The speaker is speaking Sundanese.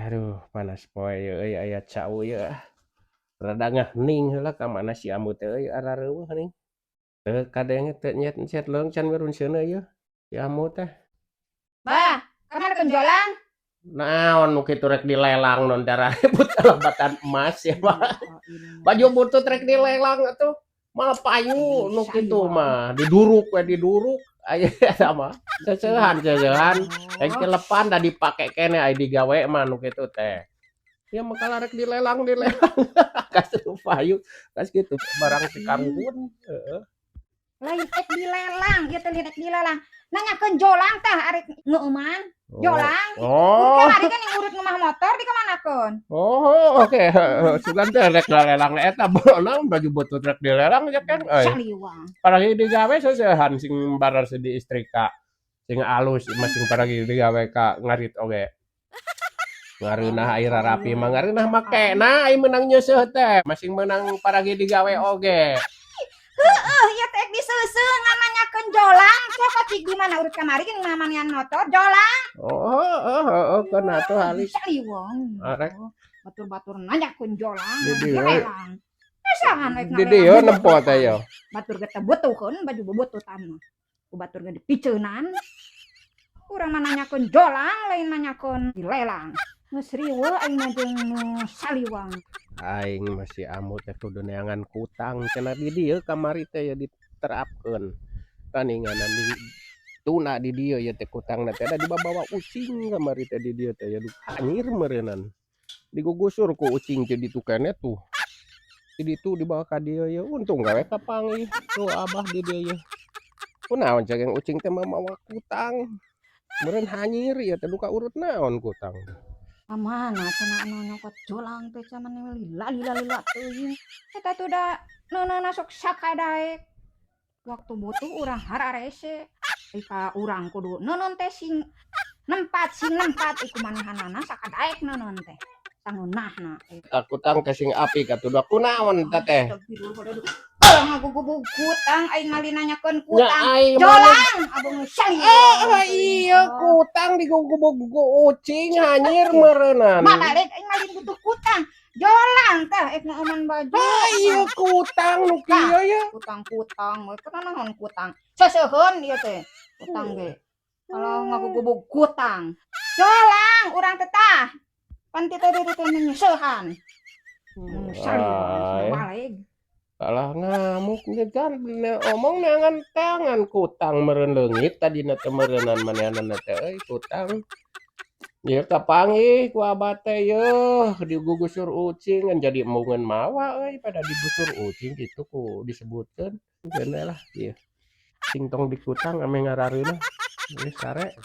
Aduh, panas poe ieu euy, aya cau ieu ah. Rada ngahening heula ka mana si Ambu teh euy, arareuweuh nih. Teu kadenge, teu nyet-nyet leung can mirun seuneu ieu si Ambu teh. Bah, kamana keun jolang? Naon nu kitu rek dilelang non dararibut lebatan emas ya mah. Baju butut rek dilelang atuh. Malah payu nu kitu mah, diduruk we, diduruk aya eta mah. Seusehan seusehan rek dilepan da dipake keneh, ai digawe mah nu kitu teh. Ya mah kalah rek dilelang dilelang kasih payu kas kitu barang si kangkun, heeh. Lain ek dilelang, ieu teh lain ek dilelang. Nanyakeun jolang tah arek ngeueuman. Jolang. Kamari kan yang urut ngemah motor dikamanakeun? Oh, oke, heeh, sugan teh rek ngalelang eta naon baju butut rek dilelang ya kan euy. Saliwang. Paragi digawe seusehan sing baras diistrika. Sing alus mah sing paragi digawe ka ngarit oge. Ngareunah ai rarapi mah ngareunah makena ai meunang nyeuseuh teh, masing meunang paragi digawe oge. Heueuh, ieu teh ek diseuseuh ngan nanyakeun jolang. Sok cik di mana urut kamari kan ngamanian motor jolang. Oh, heeh heeh, keun atuh halis. Saliwang. Arek. Batur-batur nanyakeun jolang, Di dieu. Dilelang. Pisangan rek Di dieu nempo teh yo. Batur ge teu butuhkeun baju bubututan mah. Ku batur ge dipiceunan. Urang mah nanyakeun jolang, lain nanyakeun dilelang. Geus riweuh aing mah jeung nu saliwang. Aing mah si Ambu teh kudu neangan kutang cenah di dieu kamari teh ya diterapkeun. Kaninganan di tuna di dieu ieu teh kutangna teh da dibabawa ucing kamari teh di dieu teh ya hanyir meureunan. Digugusur ku ucing teh ditu keneh tuh. Di ditu dibawa ka dieu ye, untung gawe kapanggih tuh abah di dieu ye. Kunaon cageng ucing teh mamawa kutang. Meureun hanyir ieu teh duka urut naon kutang. Kamana cenah anu nyokot jolang teh, cenah lila lila lila teuing. Eta tuh da neuneuhna sok sakadaek. Waktu butuh urang hararese. Ika urang kudu neuneun teh sing nempat iku manehanana sakadaek neuneun teh. Sangeunahna. Kutang teh sing apik atuh da, kunaon eta teh? Astagfirullahaladzim. Ngagugubug kutang, aing mali nanyakeun Nya kutang. aing mah Jolang abang nu Eh, iya kutang digugubug ku ucing hanyir meureunan. Mabalik aing mali butuh kutang. Jolang tah ek ngeueuman baju. Ah, iya kutang nu kieu ya. Kutang-kutang, we kunaon naon kutang. Seseuheun ieu teh. Kutang ge. Kalau ngagugubug kutang. Jolang urang teh tah. Pan ti tadi teh nyeuseuhan. Ay. Balik. Kalah ngamuk ge kan omong neangan tangan kutang meureun leungit tadina teh meureunan manehanna teh euy kutang. Ieu kapanggih ku abah teh yeuh digugusur ucing ngan jadi embungeun mawa euy pada digusur ucing kitu ku disebutkeun. Keun we lah ieu. Sing tong dikutang ameh ngarareunah. Geus sare.